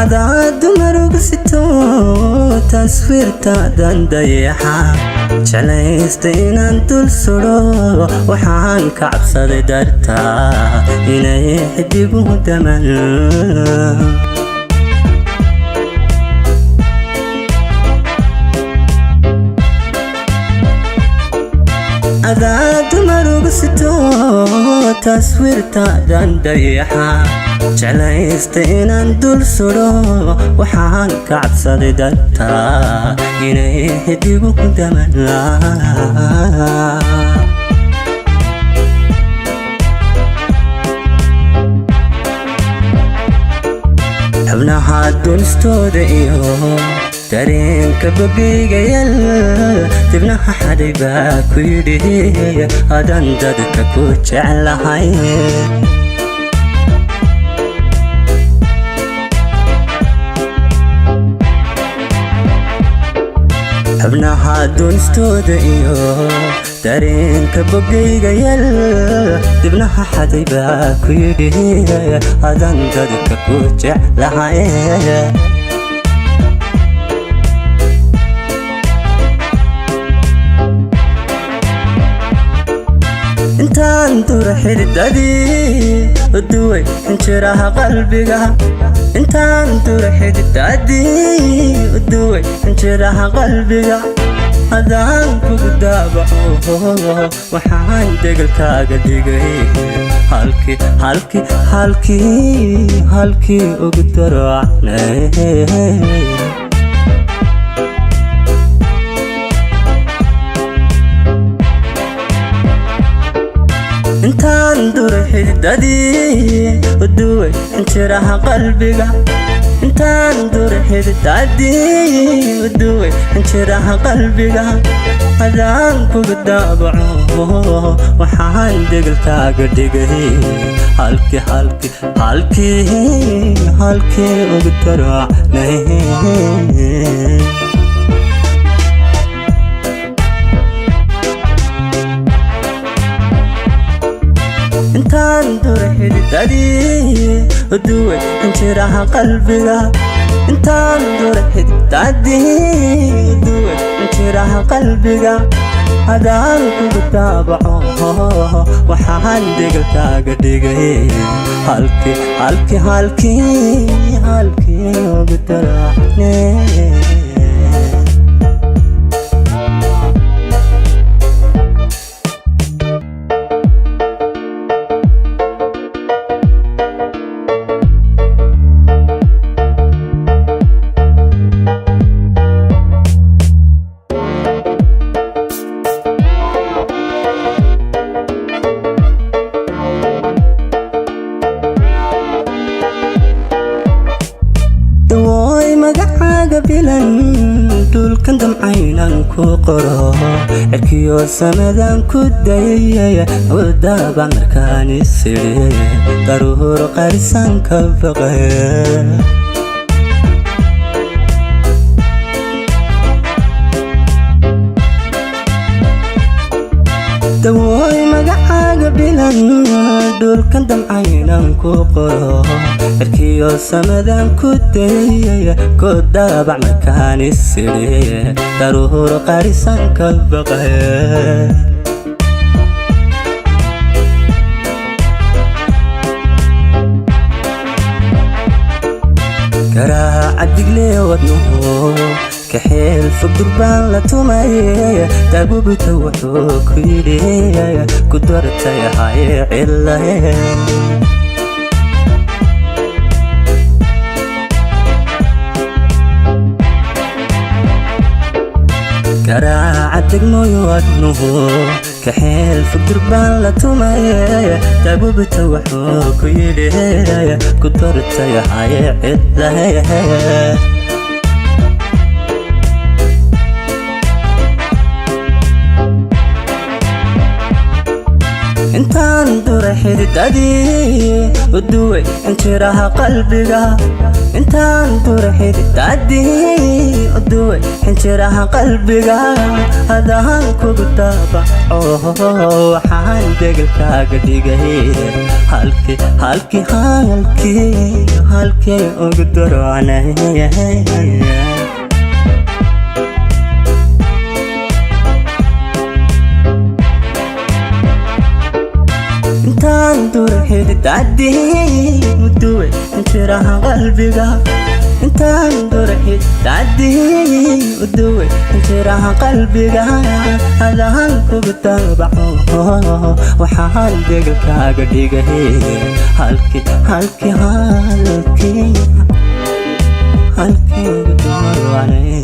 Adaa dumar ugu sito taswiirtaadan dayaxa, jeclaysta inaan dul sudho. Waxaan ka cabsaday dartaa inay xidiguhu daman. Adaa dumar ugu sito taswiirtaadan dayaxa, jeclaysta inaan dul sudho. Waxaan ka cabsaday dartaa inay xidiguhu daman. Xubnaha dunistooda iyo dareenka bogayga yal, dibnaha xaday baa ku yidhi adan dadka ku jeclahay. Xubnaha dunistooda iyo dareenka bogayga yal, dibnaha xaday baa ku yidhi adan dadka ku jeclahay. Intaan dura xididadii uduway xinjiraha qalbiga, intaan dura xididadii uduway xinjiraha qalbiga, adaan kugu daabaco. Waxaan degelkaaga dhigay halkii, halkii, halkii, halkii ugu daracnay. Intaan dura xididadii uduway xinjiraha qalbiga, intaan dura xididadii uduway xinjiraha qalbiga, adaan kugu daabaco. Waxaan degelkaaga dhigay halkii, halkii, halkii, halkii ugu daracnay. Intaan dura xididadii uduway xinjiraha qalbiga, intaan dura xididadii uduway xinjiraha qalbiga, adaan kugu daabaco. Waxaan degelkaaga dhigay halkii, halkii, halkii, halkii ugu daracnay. Dawooy magacaaga bilan dhulkan damcaynan ku qoro, cirkiyo samadan ku dayay awdaba markaan isidhi daruur qarisan ka baqay. Dawooy magacaaga bilan dhulkan damcaynan ku qoro, cirkiyo samadan ku dayay ku daabac markaan isidhi daruur qarisan ka baqay. Garaaca digle wadnuhu kaxeel fog durbaan la tumay, daabubita wuxuu ku yidhi ku dartay hay cilahe. Garaaca degmooyo wadnuhu kaxeel fog durbaan la tumay, daabubita wuxuu ku yidhi ku dartay hay cilahe. Intaan dura xididadii uduway xinjiraha qalbiga, Intaan durxid tacdii uduway xinjiraha qalbiga, hadaan kugu daabaco waxaan degelkaaga dhigay halkii, halkii, halkii, halkii ugu darocnay. Intaan durxid tacdii uduway xinjiraha qalbiga, intaan durxid tacdii uduway xinjiraha qalbiga, hadaan kugu daabaco waxaan degelkaaga dhigay halkii, halkii, halkii, halkii ugu darocnay.